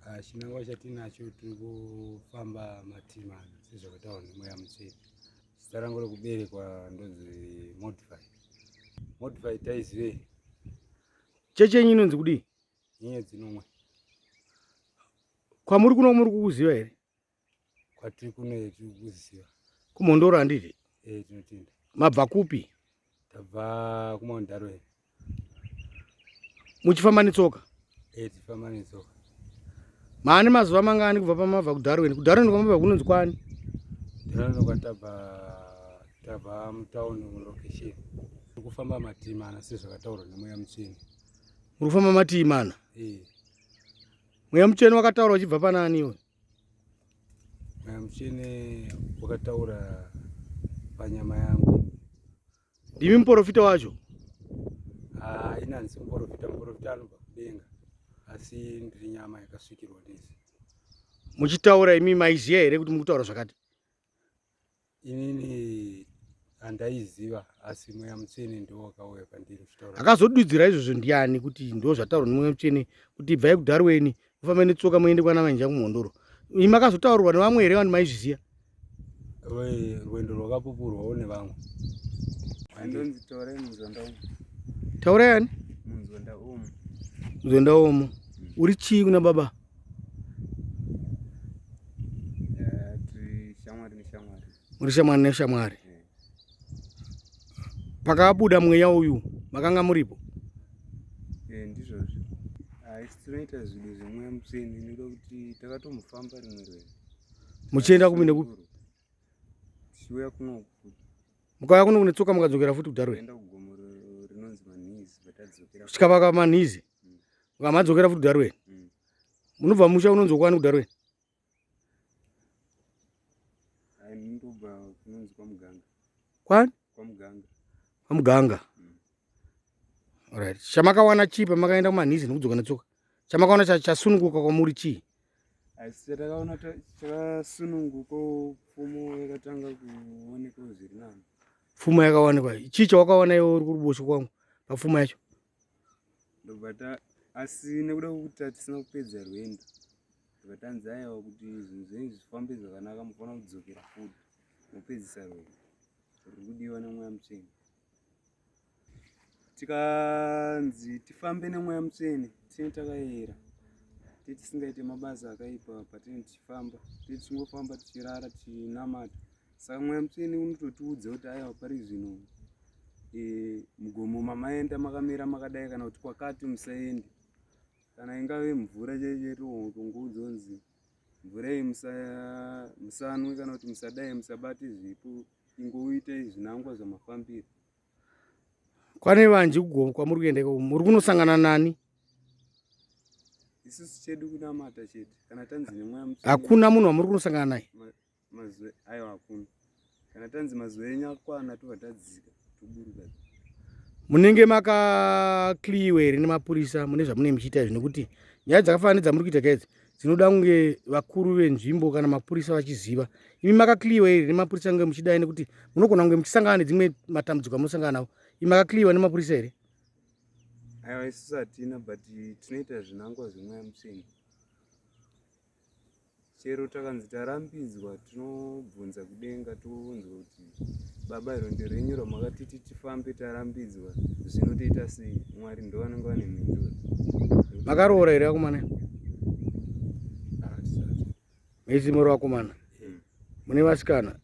Ah, chinangwa chatinacho tiri kufamba matimana sezvakataurwa nemweya mutsvene. Zita rangu rekuberekwa ndonzi Modify. Modify taizivei? Chechi yenyu inonzi kudii? Nyenyedzi nomwe. Kwamuri kuno muri kukuziva here? Kwatiri kuno tiri kukuziva. KuMhondoro handiti? Eh, tinotenda. Mabva kupi? Tabva kuMount Darwin. Muchifamba netsoka? Eh, tifamba netsoka. Maane mazuva mangani kubva pamabva kuDarwin? KuDarwin kwamabva kunonzi kwani? Darwin kwatabva tabva mutown mulocation. Tiri kufamba matii mana sezvakataurwa nemweya mutsvene. Muri kufamba matii mana? Eh. Mweya mutsvene wakataura uchibva panani iwe? Mweya mutsvene wakataura panyama yangu. Ndimi muprofita wacho? Ah, ini handisi muprofita, muprofita anobva kudenga. Asi ndiri nyama yakasvikirwa nezi. Muchitaura imi maiziva here kuti mukutaura zvakati? Inini handaiziva asi mweya mutsvene ndiwo wakauya pandiri uchitaura. Akazodudzira izvozvo ndiani kuti ndo zvataurwa nemweya mutsvene kuti ibvai kuDarweni mufambe netsoka muende kwana Manja kuMhondoro. Imi makazotaurirwa nevamwe here vanhu maizviziva? Rwendo rwakapupurwawo nevamwe. Ndonzi Taurai Muzonda umu. Taurai ani? Muzonda umu. Muzonda umu. Uri chii kuna baba? Eh, tiri shamwari neshamwari. Muri shamwari neshamwari. Eh. Pakabuda mweya uyu makanga muripo? Eh, ndizvozvo. Ah, isu tinoita zvido zvemweya mutsvene nekuda kuti takatombofamba rimwe rwendo. Muchienda kupi nekupi? Tichiuya kuno mukauya kuno kune tsoka mukadzokera futi kuDarwin. Kuenda kugomo rinonzi Manhizi patadzokera. Kusvika Manhizi. Mukamadzokera futi kuDarwin. Munobva musha unonzi kwani kuDarwin? Ai ndobva kunonzi kwaMuganga. Kwani? Kwamuganga. Kwamuganga. Alright. Chamakawana chii pamakaenda kumanhizi nekudzoka netsoka? Chamakawana chasununguka kwamuri chii? Asi chatakaona chakasununguka pfumo yakatanga kuonekwa zviri nani. Pfuma yakawanikwa. Chii chawakawana iwe uri kuruboshwe kwangu papfuma yacho? Ndobva ta asi nekuda kwekuti tatisina kupedza rwendo ndobva tanzi aiwa kuti zvinhu zvenyu zvifambe zvakanaka mufanira kudzokera futi mopedzisa rwendo ruri kudiwa nemweya mutsvene. Tikanzi tifambe nemweya mutsvene tine takayera tee tisingaite mabasa akaipa patinenge tichifamba tee tichingofamba tichirara tichinamata saka mweya mutsvene unototiudza kuti aiwa pari zvino e, mugomo mamaenda makamira makadai kana kuti kwakati musaende kana ingave mvura chaicho tongoudza kunzi mvura iyi musanwe kana kuti musadai musabate zvipo ingoitai zvinangwa zvamafambira. Kwane vanji kugomo kwamuri kuenda ikoko muri kunosangana nani? Isusu chedu kunamata chete kana tanzi nemweya mutsvene. Hakuna munhu wamuri kunosangana naye? Mazuva aiwa hakuna. Kana tanzi mazuva enyu akwana tobva tadzika toburuka. Munenge makakliyiwa here nemapurisa mune zvamunenge muchiita izvi nekuti nyaya dzakafanana nedzamuri kuita kaidzi dzinoda kunge vakuru venzvimbo kana mapurisa vachiziva. Imi makakliyiwa here nemapurisa kunge muchidai nekuti munogona kunge muchisangana nedzimwe matambudziko amunosangana nawo. Imi makakliyiwa nemapurisa here? Aiwa isusu hatina but tinoita zvinangwa zvemweya mutsvene. Chero takanzi tarambidzwa tinobvunza kudenga tounzwa kuti baba rwendo renyu ramakatiti tifambe tarambidzwa zvinotoita sei mwari ndovanenge vane mhinduro. Makaroora here vakomana? Mese muri vakomana? Mune vasikana?